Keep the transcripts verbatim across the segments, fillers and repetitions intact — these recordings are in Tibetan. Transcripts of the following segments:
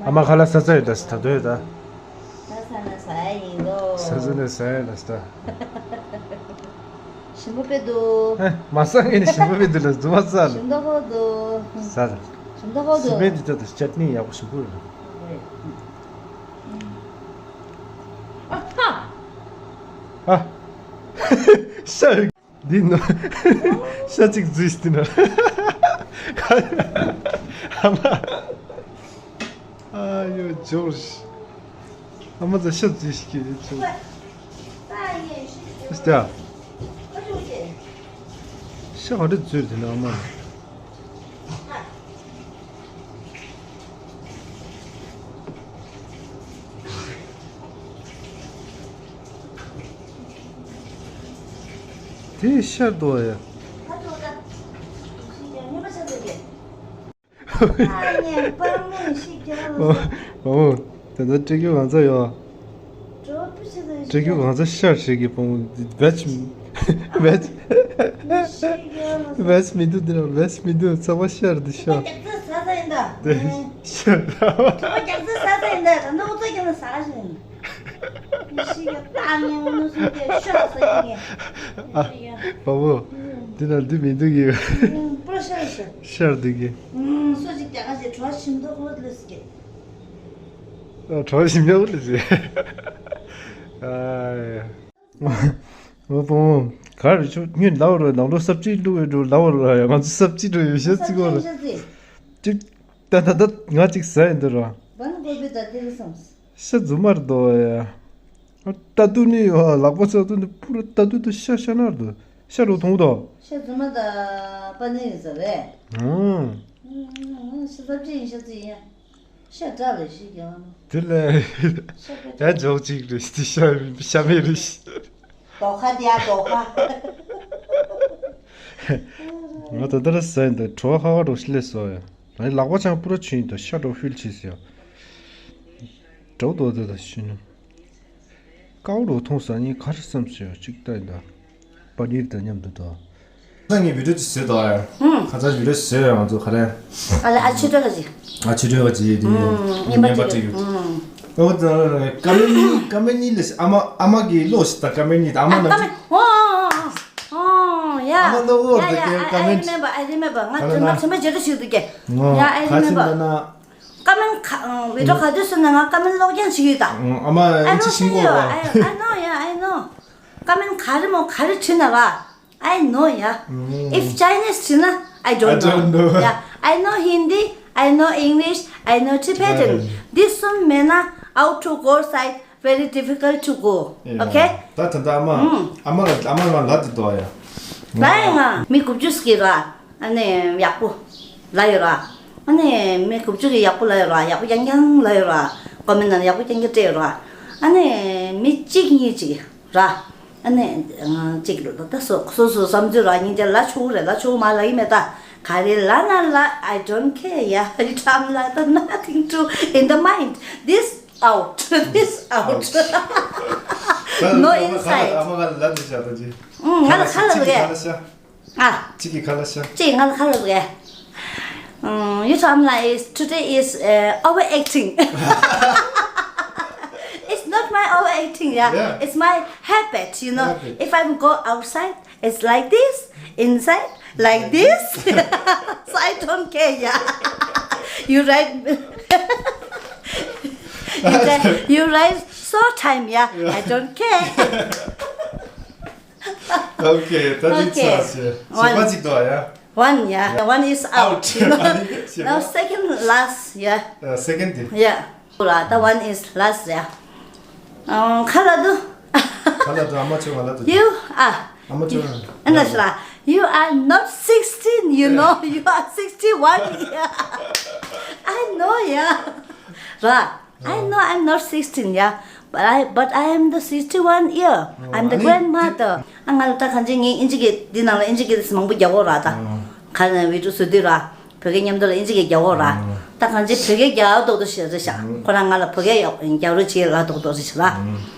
ཨ་མ་ཁ་ལག་ཟ་ཚར་ཡོད་ད། ད་དུང་ཡོད་ད། ད་ཟ་ན་ཟ་ཡ་ཡིན་ལོ། ཟ་ཚར་ནས་ཟ་ཡ་ལ་ཟ། ཞིམ་པོ་དཔེ་འདུག་ཨེ། མ་ཟ་ངས་ནི་ཞིམ་པོ་དཔེ་འདུག་ལ་རྫུན་མ་ཟ་ལ། ཞིམ་མདོག་ཁོག་འདུག་ཟ་ལ། ཞིམ་མདོག་ཁོག་འདུག་སི་པན་འདི་ལྟ་དང་ཅད་ནི་ཡག་པོ་ཞིམ་པོ་རེད། ཨ། ཤ་འདི་ནོ། ཤ་གཅིག་འཛུལ་ཤི་ན། ཨ་མ། ཨ་ཡོ་ཇོར། ཨ་མ་ཚ་ཤ་འཛུལ་ཤི་ཀྱི་རེད་ཇོར། ཨ་སྟ། ཤ་ག་འདྲ་འཛུལ་དེ་ན་ཨ་མ། དེ་ཤར་དོ་ཡ། ཨོ། ད་ལྟ་སྤྲེལ་རྒྱུ་གང་ཚ་ཡོད། སྤྲེལ་རྒྱུ་གང་ཚ་ཤར་ཞིག་གི་སྤོང་བེད་བེད་བེད་མི་འདུག་འདི་ལ་བེད་མི་འདུག་ཚ་བ་ཤར་འདི་ཤར། དེ་ཤར། ཨ། བ་བོ། འདི་ན་འདི་མི་འདུག་གི། ཤར་འདུག་གི། གྲོགས་ཞིམ་ཉག་ལ་ཟེར། ཨ། ཨོ་པོ། ག་རེ་ཆུ་ངས་ལབ་རོ། ནང་ལོ་སབ་ཅི་བླུགས་ཡོད་འགྲོ་ལབ་རོ། ང་ཚོ་སབ་ཅི་འགྲོ་ཡོད་ཤ་ཚིག་གོ་ར། ཅིག་ད་ད་ད་ང་ཅིག་ཟ་ཡིན་འདི་ར། ཤ་རྫུན་མར་འདུག་ཡ། ལྟ་དུས་ནི་ལག་པ་ཚ་དུས་ནི་པུ་ར་ལྟ་དུས་དུ་ཤ་ཤ་ནར་འདུག་ཤ་རུ་མཐོང་དོ། ཤ་རྫུན་མ་ད་པ་ནི་ཡིན་ཟེར་རེད། ཨང་། ཤ་ཚབ་ཅི་ཡིན་ཤ་ཚི་ཡིན། ཤ་འདྲ་རེད་ཤི་ཀྱང་། དེ་ལས་ཡ་འཇོག་ཅིག་རེད་ཤི། ཤ་ཤ་མེད་རེད་ཤི། རྡོ་ཁ་དེ་ཡ་རྡོ་ཁ། ང་ད་ལྟ་ར་ཟས་འདི་བྲོ་ཧ་ཧ་རོ་ཤི་ལས་སོ་ཡ། ང་ལག་པ་ཆང་པུ་ར་ཆུ་ཡིན་དུ་ཤ་འགྲོ་ཧུལ་ཆི་སི་ཡ། འགྲོ་དོ་དེ་ད་ཤི་ནི། ཀའོ་རོ་ཐོང་ས་ནི་ག་རེ་བསམ་སོ་ཡ་ཅིག་ལྟ་ཡིན་ད། པ་ནིར་དང་མཉམ་དུ་དོ། ཁ་སང་ངས་བི་ཌིའོ་ཅིག་བཟོས་དོ་ཨ། ཧུམ། ཁ་སང་བི་ཌིའོ་ཅིག་བཟོས་ཡོད་ང་ཚོ་ག་རེ། ཨ་ལ་ཨ་ཆི་ཏྲ་ག་ཅི། ཨ་ཆི་ཏྲ་ག་ཅི་དེ། ཧུམ། ཉན་པ་ཉན་པ་ཅིག་ཡོད། ཧུམ། ཨོ་ད་ཀ་མེ་ནི་ཀ་མེ་ནི་ལས་ཨ་མ་ཨ་མ་གི་ལོ་ཞིག་ད་ཀ་མེ་ནི་ད་ཨ་མ་ཨ་ནམ་ཀ་མེ། ཅིག་ཨོ་ཨོ་ཡ། ཨ་མ་ལོ་ཨོ་ཡ་ད་ཡ། ཀ་ཨ་མེ་ཨ་རི་མེམ་བར། ཨ་རི་མེམ་བར། ང་ད་ན་ཚོད་མ་ཚོད་མ་བརྗེད་འགྲོ་ཞིག་འདུག་གས། ཡ་ཨ་རི་མེམ་བར། ཀ་མེན་ཁ་བི་ཌིའོ་ག་དུས་སུ་ན་ང་ཀ་མེན་ཀློག་རྐྱང་བྱེད་ཀྱི་ཡོད་ད། ཨ་མ་ཨ་ཨིན་ཇི་ཤེས་ཀྱི་ཡོད་པ། I know, yeah, I know. ཀ་མེན་ག་རེ་མོ་ག་རེ་བྲིས་ན་ར། I know, yeah. If Chinese བྲིས་ན། I don't know. I don't know. Yeah, I know Hindi, I know English, I know Tibetan. Tibetan. འདི་གསུམ་མེད་ན། Out to go side very difficult to go. Yeah. Okay? ད་ད་ད་ཨ་མ། ཨ་མ་ལ་ཨ་མ་ལ་ལབ་དེ་དོ་ཡ། ལ་ཡ་ང་མི་དགུ་བཅུ་ཟིག་ར། ཨ་ནི་ཡག་པོ་ལ་ཡོད་ར། ཨ་ནི་མི་དགུ་བཅུ་གི་ཡག་པོ་ལ་ཡོད་ར། ཡག་པོ་རྐྱང་རྐྱང་ལ་ཡོད་ར། ཀོ་མེན་ནང་ཡག་པོ་རྐྱང་རྐྱང་སྤྲད་ཡོད་ར། ཨ་ནི་མི་གཅིག་གཉིས་གཅིག་ར། ཨ་ནི་གཅིག་ལ་ད་སོ་སོ་སོ་བསམ་ཚུལ་ར་སྙིང་རྗེ་ལ་ཆུ་རེད། ལ་ཆུ་མ་ལ་ཡིན་མེད་ད། ག་རེ་ལ་ན་ལ། I don't care, yeah. It's, I'm like nothing to in the mind. This out, this out. No inside. ཨ་མ་ག་ལ་ལ་དེ་བྱ་ད་ཅི། ང་ལ་ཁ་ལ་ལ་གས། ཨ། གཅིག་གིས་ཁ་ལ་ཤ། གཅིག་ང་ལ་ཁ་ལ་བཟོ་གས། ཨུམ། You tell me is today is, uh, overacting. It's not my overacting, yeah. Yeah. It's my habit, you know. Habit. If I go outside, it's like this, inside, like this. So I don't care, yeah. You right, you right, you right so time, yeah. Yeah. I don't care. Okay, ད་འདི་ཚར་ཟེར། བཞི་པ་གཅིག་འདུག་ཡ། One, yeah. One is out, you know. Now second last, yeah. Uh, second དེ། Yeah. ད་one is last, yeah. ཨང་། ཁ་ལ་དུ། ཁ་ལ་དུ། ཨ་མ་ཆོ་ང་ལ་དུ། You are. ཨ་མ་ཆོ་ང་། ཨ་ན་ཤ་ལ། You are not sixteen, you know. You are sixty-one, yeah. I know, yeah. ར། I know I'm not sixteen, yeah, but I, but I am the sixty-one year. Oh, I'm the grandmother. ཨ་ང་ལ་ད་གང་ཅི་ངའི་ཨིན་ཇི་གི་འདི་ནང་ལ་ཨིན་ཇི་གི་མང་པོ་རྒྱག་གོ་ར་ད། ག་ནས་བི་ཌིའོ་བཟོ་དུས་ར། བོད་སྐད་མཉམ་དུ་ལ་ཨིན་ཇི་གི་རྒྱག་གོ་ར། ད་གང་ཅི་བོད་སྐད་རྒྱག་རྡོག་རྡོག་ཞིག་རེད་ཤག་ཁོ་རང་ང་ལ་བོད་སྐད་རྒྱག་རོགས་བྱེད་ལ་རྡོག་རྡོག་རེད་ཤག་ར།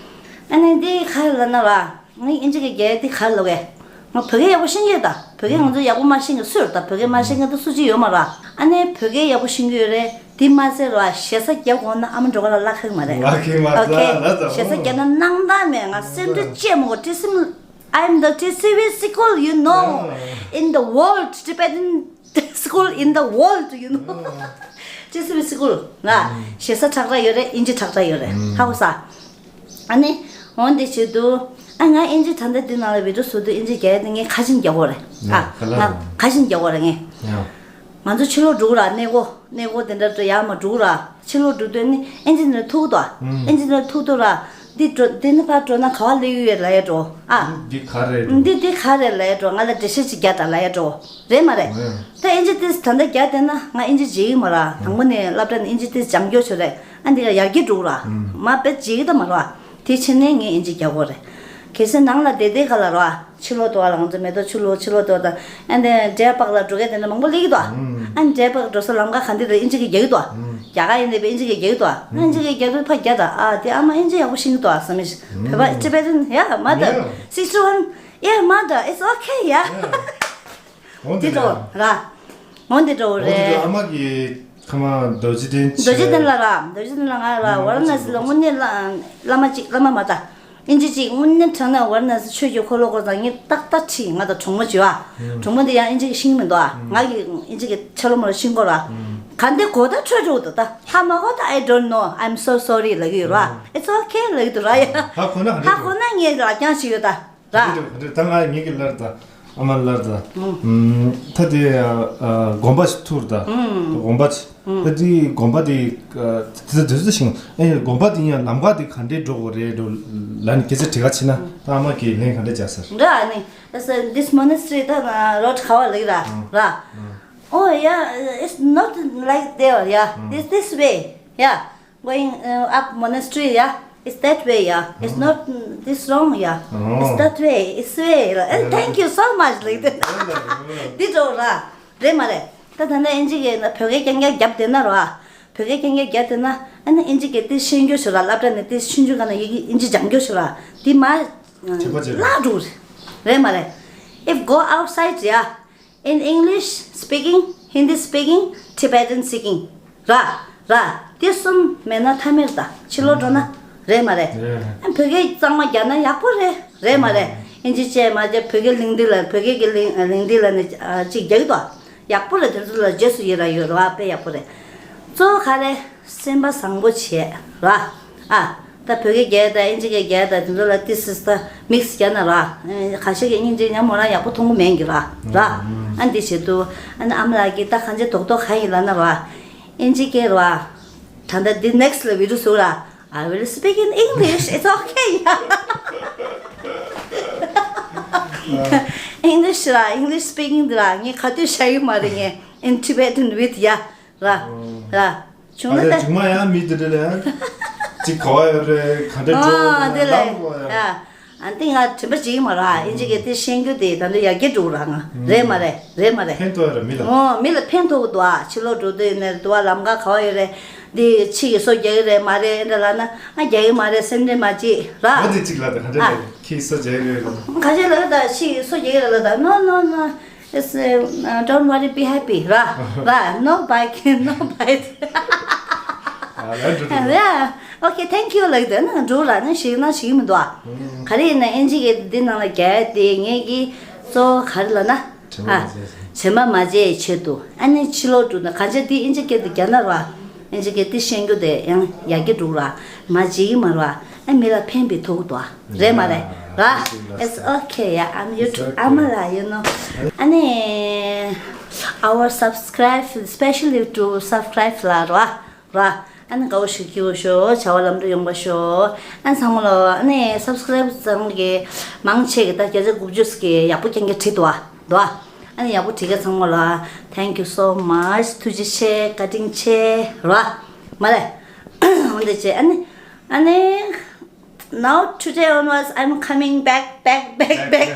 ཨ་ནི་འདི་ག་རེ་ལབ་ན་ར། ངའི་ཨིན་ཇི་གི་རྒྱག་འདི་ག་རེ་ལབ་གས། ང་བོད་སྐད་ཡག་པོ་ཤེས་ཀྱི་ཡོད་ད། བོད་སྐད་ང་ཚོ་ཡག་པོ་མ་ཤེས་མཁན་སུ་ཡོད་ད། བོད་སྐད་མ་ཤེས་མཁན་དེ་སུ་གཅིག་ཡོད་མ་རེད། ཨ་ནི་བོད་སྐད་ཡག་པོ་ཤེས་ཀྱི་ཡོད་རེད། དེ་མ་ཟད་ར་ཞེ་ས་རྒྱག་དགོས་ན་ཨ་མ་འགྲོ་ག་ལ་ལ་ཁག་མ་རེད། ལ་ཁག་མ་རེད། ཨོ་ཁེ། ལ་ད་ཞེ་ས་རྒྱག་ན་སྣང་དག་མེད། ང་སེམས་ཁྲལ་ཅི་མོ་ཏི་སིམ། I'm the T C V school, you know, in the world, Tibetan school in the world, you know. T C V school ང་ཞེ་ས་ཁྲག་ཁྲག་ཡོད་རེད། ཨིན་ཇི་ཁྲག་ཁྲག་ཡོད་རེད། ཧ་གོ་ས། ཨ་ནི། འོན་ཏེ་བྱེད་དུ། ཨ་ང་ཨིན་ཇི་ད་ལྟ་འདི་ནང་ལ་བི་ཌིའོ་བཟོ་དུས་ཨིན་ཇི་རྒྱག་ཡ་དེ་ངས་ཁ་ཆེམས་རྒྱག་གོ་རེད། ཨ་ང་ཁ་ཆེམས་རྒྱག་གོ་རེད་ངས། ང་ཚོ་ཕྱི་ལོགས་འགྲོ་གི་ར། གནས་སྐོར་གནས་སྐོར་དེ་འདྲ་ཡར་མར་འགྲོ་གི་ར། ཕྱི་ལོགས་འགྲོ་དུས་ནི་ཨིན་ཇི་འདི་ཐུག་ཏོ། ཨིན་ཇི་འདི་ཐུག་ཏོ་ར། འདི་འགྲོ་འདི་ནི་ཕར་འགྲོ་ན་ག་བ་སླེབས་ཡོད་ལ་ཡ་འགྲོ། ཨ་འདི་ག་རེད། འདི་འདི་ག་རེད་ལ་ཡ་འགྲོ། ང་ལ་འགྲེལ་བཤད་ཅིག་རྒྱག་དང་ལ་ཡ་འགྲོ། རེད་མ་རེད། ད་ཨིན་ཇི་དེ་ད་ལྟ་རྒྱག་བསྡད་ན་ང་ཨིན་ཇི་བརྗེད་ཀྱི་མ་ར། དང་པོ་ནས་སློབ་གྲྭ་ནས་ཨིན་ཇི་དེ་སྦྱང་རྒྱུ་ཆོད་རེད། ཨ་འདི་ལ་ཡར་རྒྱས་འགྲོ་གི་ར། མ་དཔེ་བརྗེད་ཀྱི་ད་མ་ར། དེ་ཕྱིར་ནས་ངས་ཨིན་ཇི་རྒྱག་གོ་རེད། གལ་སྲིད་ནང་ལ་བསྡད་བསྡད་ག་ལ་ར། ཕྱི་ལོགས་དུ་བ་ལ་ང་ཚོ་མེ་ཏོག་ཆུ་ལོག་ཕྱི་ལོགས་དུ་བ་དང་། ཨ་འདི་འབྲས་པགས་ལ་འགྲོ་མཁན་དེ་འདྲ་མང་པོ་སླེབས་ཀྱི་འདུག་ཨ་འབྲས་པགས་འགྲོ་ས་ལམ་ཁ་ག་འདི་ལ་ཨིན་ཇི་གི་རྒྱག་གི་འདུག་རྒྱ་གར་ཡིན་ནའི་ཨིན་ཇི་གི་རྒྱག་གི་འདུག་ཨིན་ཇི་གི་རྒྱག་དུས་ཕ་རྒྱ་ད། ཨ་དེ་ཨ་མ་ཨིན་ཇི་ཡག་པོ་ཤེས་ཀྱི་འདུག་ཨ་བསམ་མི་བོད་པ་Tibetan, yeah, mother, sixty-one, yeah, mother, it's okay, yeah. འོ་དེ་འདྲ་ར། འོ་དེ་འདྲ་རེད། ཨ་མ་གི་ཁ་མ་རྡོ་རྗེ་གདན། རྡོ་རྗེ་གདན་ལ་ར། རྡོ་རྗེ་གདན་ལ་ང་ར་ཝཱ་ར་ཎ་སི་ལ་དངོས་གནས་བླ་བླ་མ་གཅིག་བླ་མ་མ་ད། ཨིན་ཇི་གཅིག་དངོས་གནས་དྲང་གནས་ཝཱ་ར་ཎ་སི་ཆོས་ཀྱི་འཁོར་ལོ་སྐོར་དང་ངས་ཏག་ཏག་ཁྲིད། ང་དང་གྲོགས་མོ་བྱོས་ཨ། གྲོགས་མོ་དེ་ཡང་ཨིན་ཇི་གི་ཤེས་ཀྱི་མི་འདུག་ཨ། ང་གི་ཨིན་ཇི་གི་ཆ་ལོ་མ་ལོ་ཤེས་ཀྱི་ཡོད་ར། ག་འདི་གོ་ད་འཕྲོད་འགྲོ་འདུག་ད་ཧ་མ་གོ་ད། I don't know, I'm so sorry ལབ་ཀྱི་ཡོད་ར། It's okay ལབ་ཀྱི་འདུག་ར་ཡ། ཧ་གོ་ན་ག་འདྲ་ཧ་གོ་ན་ངས་ར་རྐྱང་ཞིག་ཡོད་ད། ར། དེ་རེད། ད་ང་ངེད་ཀྱི་ལར་ད་ཨ་མ་ལར་ད། ད་དེ་དགོན་པ་ཞིག་ཐུག་ད། དགོན་པ་ཅིག་ད་དེ་དགོན་པ་དེ་དེ་ཚོ་དེ་ཚོ་ཞིང་ཨེ་དགོན་པ་དེ་ཡང་ལམ་ཁ་དེ་ག་འདྲས་འགྲོ་དགོས་རེད་འགྲོ་ལ་ནི་སྐད་ཆ་དྲི་ག་ཕྱིན་ན། ད་ཨ་མ་གིས་ལན་ག་འདྲས་བྱ་ཟེར། འདྲ་ཨ་ནི། This monastery ད་རོ་ཁ་བ་ལེགས་ར་ར། Oh yeah, it's not like there, yeah, it's this way, yeah. Going uh, up monastery, yeah. It's that way, yeah. It's not mm, this wrong, yeah. It's that way. It's way. And thank you so much. Like that. འདི་འགྲོ་ར། རེད་མ་རེད། ད་ད་ནི་ཨིན་ཇི་གི་ན་བོད་སྐད་རྐྱང་རྐྱང་རྒྱབ་བསྡད་ན་ར། བོད་སྐད་རྐྱང་རྐྱང་རྒྱབ་བསྡད་ན་ཨ་ནི་ཨིན་ཇི་གི་དེ་ཤེས་རྒྱུ་ཞིག་ར། སློབ་གྲྭ་ནས་དེ་ཤེས་རྒྱུ་ག་ན་ཡི་གེ་ཨིན་ཇི་སྦྱང་རྒྱུ་ཞིག་ར། དེ་མ་ཐེག་པ་ཆེ་རེད། བརླག་འགྲོ་རེད། རེད་མ་རེད། If go outside, yeah. In English speaking, Hindi speaking, Tibetan speaking. ར། ར། དེ་གསུམ་མེད་ན་ཐབས་མེད་རེད་ད། ཕྱི་ལོགས་འགྲོ་ན། རེད་མ་རེད། ཨ་བོད་སྐད་གཙང་མ་རྒྱག་ན་ཡག་པོ་རེད། རེད་མ་རེད། ཨིན་ཇི་བྱས་མ་བྱས་བོད་སྐད་གླེང་དུས་ལ་བོད་སྐད་ཀྱི་གླེང་གླེང་དུས་ལ་ནི་ཅིག་རྒྱག་གི་འདུག་ཡག་པོ་རེད། དེ་ཚོ་ལ་རྗེས་སུ་ཡི་རང་ཡོད་རེད་བ། དཔེ་ཡག་པོ་རེད། གཙོ་བོ་ག་རེ། སེམས་པ་བཟང་པོ་བྱས་ར། ཨ། ད་བོད་སྐད་རྒྱག་ད་ཨིན་ཇི་སྐད་རྒྱག་ད་དེ་ཚོ་ལ་ཏི་སི་ད་མིག་སི་རྒྱག་ན་ར། ཁ་ཤས་ཀྱིས་སྙིང་རྗེ་ཉམས་མོ་རང་ཡག་པོ་མཐོང་གི་མེད་གི་ར། ར། ཨ་འདི་བྱེད་དུ་ཨ་ནི་ཨ་མ་ལགས་ཀྱིས་ད་གང་ཅི་རྡོག་རྡོག་ག་ཡིན་ལབ་ན་ར། ཨིན་ཇི་སྐད་ར། ད་ལྟ་འདི་ནེག་སི་ལ་བི་ཌིའོ་བཟོ་ར། I will speak in English. It's okay, yeah. English ར། English speaking འདི་ར། ངས་ག་དུས་བཤད་ཡོད་མ་རེད། ངས་in Tibetan with, yeah. ར། ར། བྱུང་ན་ད། ཨ་ལས་ཅིག་མ་ཡང་མི་དེ་འདྲ་ལ་ཡང་ཅིག་ག་བ་ཡོད་རེད། ག་འདྲ་འགྲོ་ཨ་དེ་ལ་ལ་ཡ། ཨ་འདི་ང་དྲན་པ་བརྗེད་ཀྱི་མ་རེད། ཨིན་ཇི་སྐད་དེ་ཤེས་རྒྱུ་དེ་ད་དུང་ཡར་རྒྱས་འགྲོ་གི་རེད། ང་རེད་མ་རེད། རེད་མ་རེད། ཕན་ཐོགས་རེད་མི་ལ། ཨོ་མི་ལ་ཕན་ཐོགས་གི་འདུག་ཨ་ཕྱི་ལོགས་འགྲོ་དུས་ནས་དུ་བ་ལམ་ཁ་ག་བ་ཡོད་རེད། འདི་ཕྱི་ཡི་སོ་རྒྱག་གི་རེད་མ་རེད་འདྲ་ལབ་ན། ཨ་རྒྱག་གི་མ་རེད། སེམས་ཁྲལ་མ་བྱེད་ར། ཨ་འདི་གཅིག་ལ་ད་ག་འདྲ་ཨ་རེད། ཁྱི་སོ་རྒྱག་གི་རེད་ལ། ག་ཅི་ལ་ད་ཕྱི་ཡི་སོ་རྒྱག་གི་རེད་ལ་ད། No, no, no. It's, uh, uh, don't worry, be happy. ར། ར། No bike, no bike. ཨ་ལ་འགྲོ་འགྲོ། Yeah. Okay, thank you ལབ་དེ་ན་འགྲོ་ར་ན་ཞིག་ན་ཞིག་མི་འདུག་ཨ། ག་རེ་ཡིན་ན་ཨིན་ཇི་གི་འདི་ནང་ལ་རྒྱག་དེ་ངེད་ཀྱི་གཙོ་བོ་ག་རེ་ལབ་ན། དྲན་པ་ཨ། མ་བརྗེད། དྲན་པ་མ་བརྗེད་ཆེད་དུ་ཨ་ནི་ཕྱི་ལོགས་འགྲོ་ན་ག་ཅི་དེ་ཨིན་ཇི་སྐད་དུ་རྒྱག་ན་ར། ཨིན་ཇི་སྐད་དེ་ཤེས་རྒྱུ་དེ་ཡང་ཡར་རྒྱས་འགྲོ་ར། མ་བརྗེད་ཀྱི་མ་ར། ཨ་མི་ལ་ཕན་པའི་ཐོག་ཏུ་ཨ། རེད་མ་རེད། ར། It's okay, yeah, I'm YouTube ཨ་མ་ལགས, you know. ཨ་ནི། Our subscribe, specially to subscribe ལ་ར། ར། ཨ་ནི་དགའ་བོ་ཞིག་སྐྱིད་པོ་ཤོག་བྱ་བ་ལམ་འགྲོ་ཡོང་བ་ཤོག་ཨ་ཚང་མ་ལ་ཨ་ནི་སབ་སི་ཀ་རའིབ་ཚང་གི་མང་ཆེ་གི་ད་བརྒྱ་ཆ་དགུ་བཅུ་གི་ཡག་པོ་རྐྱང་རྐྱང་བྲིས་འདུག་ཨ། འདུག་ཨ། ཨ་ནི་ཡག་པོ་བྲིས་མཁན་ཚང་མ་ལ་thank you so much. ཐུགས་རྗེ་ཆེ། བཀའ་དྲིན་ཆེ། ར། མ་རེད། འོ་འདི་བྱས་ཨ་ནི། ཨ་ནི། Now today onwards, I'm coming back, back, back, back.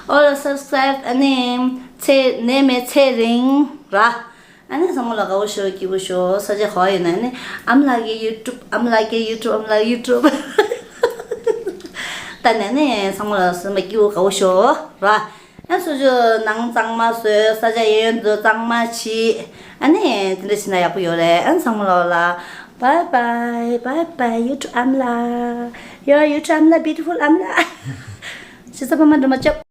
All subscribe ཨ་ནི་ཚེ་ནད་མེད་ཚེ་རིང་ར། ཨ་ནི་ཚང་མ་ལ་དགའ་བོ་ཤོག་སྐྱིད་པོ་ཤོག་ས་ཆ་ག་བ་ཡོད་ན་ཨ་ནི་ཨ་མ་ལགས་ཀྱི་ཡུ་ཊུབ་ཨ་མ་ལགས་ཀྱི་ཡུ་ཊུབ་ཨ་མ་ལགས་ཡུ་ཊུབ། ད་ནས་ནས་ཚང་མ་ལ་སེམས་པ་སྐྱིད་པོ་དགའ་པོ་ཤོག་ར། ཨ་སོ་ཇོ་ནང་གཙང་མ་བཟོས། ས་ཆ་གཡས་གཡོན་དུ་གཙང་མ་བྱེད། ཨ་ནི་དེ་འདྲ་བྱས་ན་ཡག་པོ་ཡོད་རེད། ཨ་ཚང་མ་ལོ་ལ་bye bye, bye bye, you too, Amla. Yeah, you too, Amla, beautiful Amla. ཤི་ས་པ་མ་འགྲོ་མ་ཅོབ།